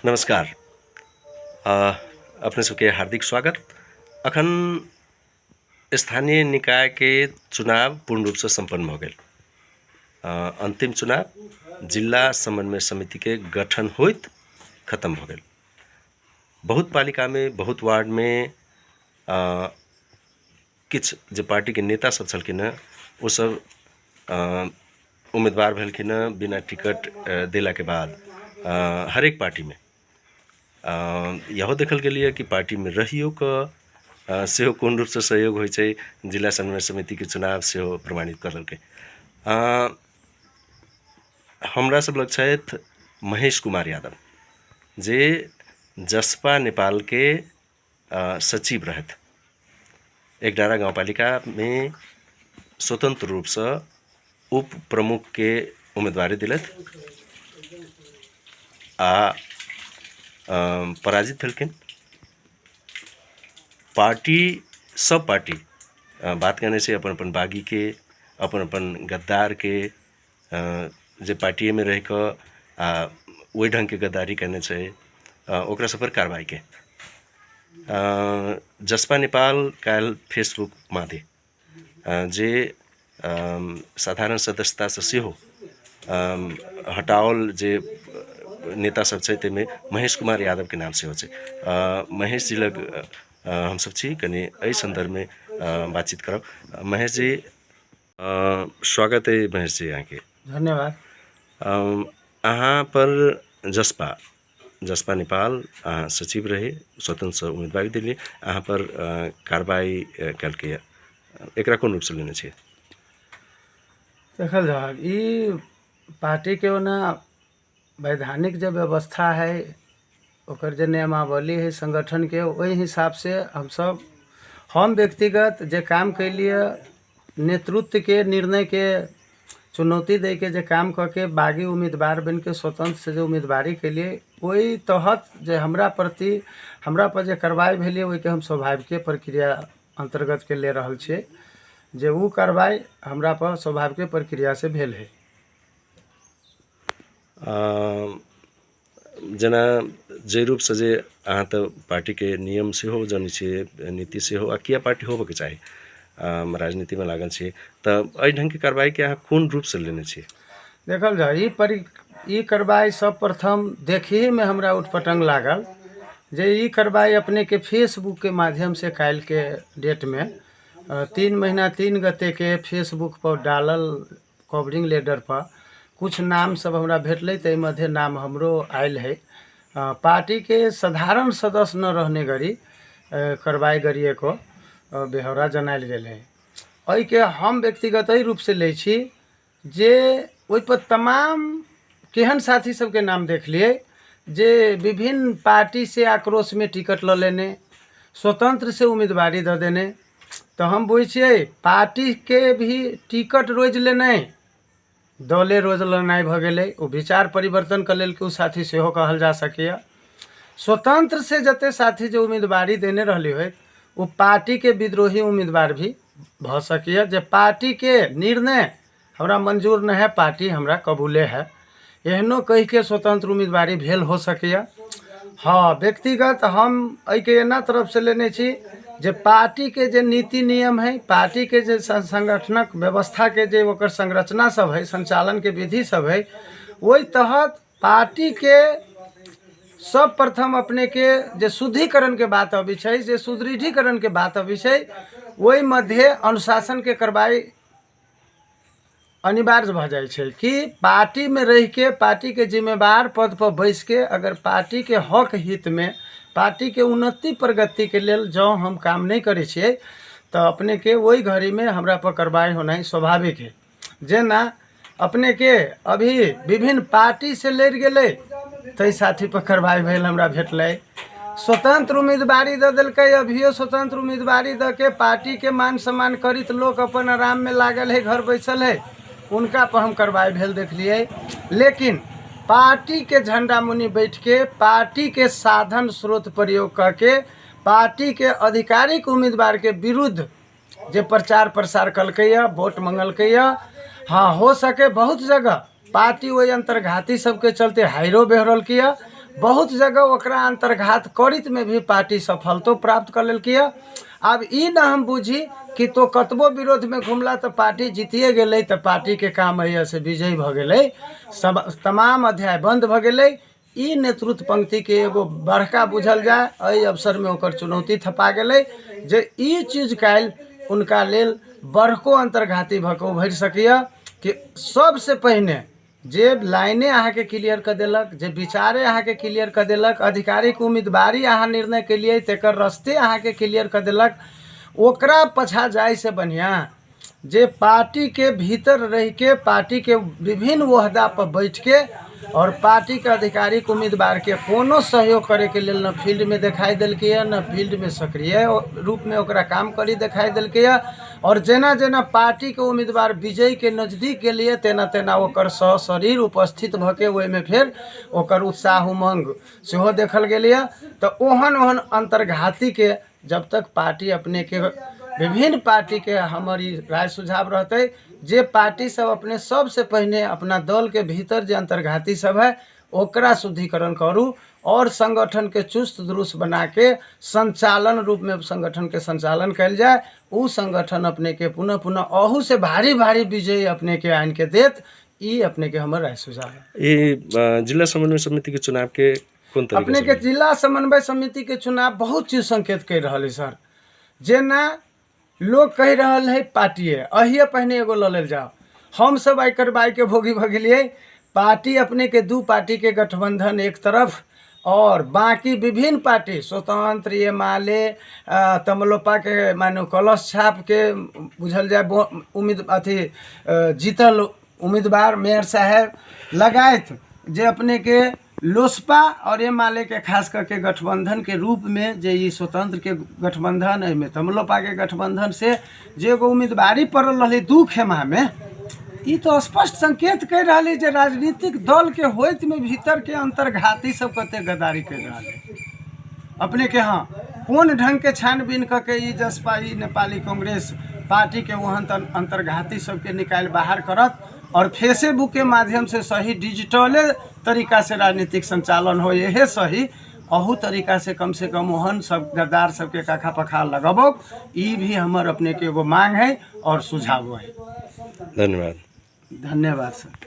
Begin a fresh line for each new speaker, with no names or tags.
नमस्कार, अपने सबके हार्दिक स्वागत। अखन स्थानीय निकायके चुनाव पूर्ण रूपसँ सम्पन्न भऽ गेल। अन्तिम चुनाव जिल्ला समन्वय समितिके गठन होइत खत्म भऽ गेल। बहुत पालिकामे, बहुत वार्डमे किछु जे पार्टीके नेता सब छलखिन हँ ओ सब उम्मीदवार भेलखिन हँ बिना टिकट देलाके बाद हरेक पार्टीमे। इहो देखल गेलैए कि पार्टीमे रहियो कऽ सेहो कोन रूपसँ सहयोग होइ छै, जिला समन्वय समितिके चुनाव सेहो प्रमाणित कऽ देलकै। हमरा सब लग छथि महेश कुमार यादव, जे जसपा नेपालके सचिव रहथि। एकडारा गाउँपालिकामे स्वतन्त्र रूपसँ उप प्रमुखके उम्मेदवारी दिलथि आ पराजित भेलखिन। पार्टी सब पार्टी बात केने छै अपन अपन बागीके, अपन अपन गद्दारके, जे पार्टीएमे रहि कऽ आ ओहि ढङ्गके गद्दारी केने छै ओकरा सब पर कारवाईके। जसपा नेपाल काल्हि फेसबुक मादे जे साधारण सदस्यतासँ सेहो हटाओल जे नेता सब छै ताहिमे महेश कुमार यादवके नाम सेहो छै। महेश जी लग हमसब छी, कनि एहि सन्दर्भमे बातचीत करब। महेश जी, स्वागत है महेश जी अहाँके।
धन्यवाद।
अहाँ पर जसपा नेपाल अहाँ सचिव रहे, स्वतंत्र उम्मीदवारी दिलियै, अहाँ पर कार्रवाई कयलकै, एकरा कोन रूपसँ लेने छियै?
देखल जाउ, ई पार्टीके ओना वैधानिक जे व्यवस्था है, ओकर जे नियमावली है संगठनके, ओहि हिसाबसँ हमसब, हम व्यक्तिगत जे काम कयलियै, नेतृत्वके निर्णयके चुनौती दैके जे काम कऽ के बागी उम्मीदवार बनिके स्वतंत्रसँ जे उम्मीदवारी केलियै, ओहि तहत जे हमरा प्रति, हमरा पर जे कार्रवाइ भेलै, ओहिके हम स्वाभाविके प्रक्रिया अन्तर्गतके ले रहल छियै जे ओ कार्रवाइ हमरा पर स्वाभाविके प्रक्रियासँ भेल है।
जेना जाहि रूपसँ जे अहाँ तऽ पार्टीके नियम सेहो जनै छियै, नीति सेहो, आ किया पार्टी होबऽके चाही, राजनीतिमे लागल छियै, तऽ एहि ढङ्गके कार्रवाइके अहाँ कोन रूपसँ लेने छियै?
देखल जाउ, ई कार्रवाइ सब प्रथम देखहीमे हमरा उटपटङ्ग लागल जे ई कार्रवाइ अपनेके फेसबुकके माध्यमसँ काल्हिके डेटमे 3 महीना 3 गतेके फेसबुकपर डालल कवरिंग लेटरपर किछु नाम सब हमरा भेटलै, ताहि मध्य नाम हमरो आयल है। पार्टीके साधारण सदस्य न रहने गरी कार्रवाइ गरिएको बेहोरा जनायल गेल है। एहिके हम व्यक्तिगत एहि रूपसँ लै छी जे ओहिपर तमाम केहन साथी सबके नाम देखलियै जे विभिन्न पार्टीसँ आक्रोशमे टिकट लऽ लेने, स्वतंत्रसँ उम्मीदवारी दऽ देने, तऽ हम बुझै छियै पार्टीके भी टिकट रोजि लेनाइ दले रोज लेनाइ भऽ गेलै। ओ विचार परिवर्तनके लेल ओ साथी सेहो कहल जा सकैए। स्वतंत्रसँ जतेक साथी जे उम्मीदवारी देने रहली होइत, ओ पार्टीके विद्रोही उम्मीदवार भी भऽ सकैए, जे पार्टीके निर्णय हमरा मंजूर नहि है, पार्टी हमरा कबूले है, एहनो कहिके स्वतंत्र उम्मीदवारी भेल हो सकैए। हँ, व्यक्तिगत हम एहिके एना तरफसँ लेने छी जे पार्टीके जे नीति नियम है, पार्टीके जे संगठनक व्यवस्थाके जे ओकर संरचना सब है, संचालनके विधि सब है, ओहि तहत पार्टीके सब प्रथम अपनेके जे शुद्धिकरणके बात अबै छै, जे सुदृढ़ीकरणके बात अबै छै, ओहि मध्य अनुशासनके कार्रवाइ अनिवार्य भऽ जाइ छै कि पार्टीमे रहिके पार्टीके जिम्मेवार पदपर बैसिके अगर पार्टीके हक हितमे, पार्टीके उन्नति प्रगतिके लेल जँ हम काम नहि करै छियै, तऽ अपनेके ओहि घड़ीमे हमरा पर कार्रवाइ होनाइ स्वाभाविक हइ। जेना अपनेके अभी विभिन्न पार्टीसँ लड़ि गेलै, ताहि साथीपर कार्रवाइ भेल, हमरा भेटलै। स्वतंत्र उम्मीदवारी दऽ देलकै, अभियो स्वतंत्र उम्मीदवारी दऽ के पार्टीके मान सम्मान करैत लोक अपन आराममे लागल है, घर बैसल है, उनका पर हम कार्रवाइ भेल देखलियै। लेकिन पार्टीके झण्डा मुनि बैठके पार्टीके साधन स्रोत प्रयोग कऽ के पार्टीके आधिकारिक उम्मीदवारके विरुद्ध जे प्रचार प्रसार कलकैए, वोट मङ्गलकैए, हँ, हो सके बहुत जगह पार्टी ओहि अन्तर्घाती सबके चलते हाइरो बेहरलकैए, बहुत जगह ओकरा अन्तर्घात करैतमे भी पार्टी सफलतो प्राप्त कऽ लेलकै यऽ। आब ई ने हम बुझी कि तो कतबो विरोधमे घुमला तऽ पार्टी जीतिए गेलै, तऽ पार्टीके काम होइए से विजयी भऽ गेलै, सब तमाम अध्याय बन्द भऽ गेलै। ई नेतृत्व पंक्तिके एगो बड़का बुझल जाय, एहि अवसरमे ओकर चुनौती थपा गेलै जे ई चीज काल्हि हुनका लेल बड़को अन्तर्घाती भऽ कऽ उभरि सकैए कि सबसँ पहिने जे लाइने अहाँके क्लियर कऽ देलक, जे विचारे अहाँके क्लियर कऽ देलक, आधिकारिक उम्मीदवारी अहाँ निर्णय केलियै तकर रस्ते अहाँके क्लियर कऽ देलक, ओकरा पाछाँ जाइसँ बढ़िआँ जे पार्टीके भीतर रहिके पार्टीके विभिन्न ओहदापर बैठके आओर पार्टीके आधिकारिक उम्मीदवारके कोनो सहयोग करैके लेल ने फील्डमे देखाइ देलकैए, ने फील्डमे सक्रिय रूपमे ओकरा काम करैत देखाइ देलकैए। आओर जेना जेना पार्टीके उम्मीदवार विजयके नजदीक गेलैए तेना तेना ओकर सशरीर उपस्थित भऽ के ओहिमे फेर ओकर उत्साह उमङ्ग सेहो देखल गेलैए। तऽ ओहन ओहन अन्तर्घातीके जब तक पार्टी अपनेके विभिन्न पार्टीके हमर ई राय सुझाव रहतै जे पार्टी सब अपने सबसँ पहिने अपना दलके भीतर जे अन्तर्घाती सब है ओकरा शुद्धिकरण करू आओर संगठनके चुस्त दुरुस्त बनाके संचालन रूपमे संगठनके संचालन कयल जाय। ओ संगठन अपनेके पुनः पुनः अहूसँ भारी भारी विजय अपनेके आनिके देत, ई अपनेके हमर राय सुझाव है।
ई जिला समन्वय समितिके चुनावके कोन तरीका
अपने के जिला समन्वय समिति के चुनाव बहुत चीज संकेत कर रहल है सर। जेना लोग कहि रहल है पार्टिए अहिए पहिने एगो लऽ लेल जाओ, हम सब आइ कार्रवाई के भोगी भऽ गेलियै। पार्टी अपने के दू पार्टी के गठबंधन एक तरफ और बाकी विभिन्न पार्टी स्वतंत्र एमाले तमलोपा के मानू कलश छाप के बुझल जाय उम्मीद अथी जीतल उम्मीदवार मेयर साहेब लगायत जे अपने के लोसपा और एमाले के खास करके गठबंधन के रूप में जे ई स्वतंत्र के गठबंधन एहिमे तमलोपा के गठबंधन से जे एगो उम्मीदवारी पड़ल रहलै दू खेमा में, ई तो स्पष्ट संकेत कर रहल है जे राजनीतिक दल के होइत में भीतर के अंतर्घाती सब कते गद्दारी कर रहल है अपने के। हाँ, कोन ढंग के छानबीन कऽ के ई जसपा ई नेपाली कांग्रेस पार्टी के ओहन अंतर्घाती सबके निकालि बाहर करत और फेसबुक के माध्यम से सही डिजिटले तरीका से राजनीतिक संचालन हो, यहे सही अहू तरीका से कम से कम ओहन सब गद्दार सबके कखा पखा लगबो, ई भी हमर अपने के एगो मांग है और सुझाव है।
धन्यवाद।
धन्यवाद सर।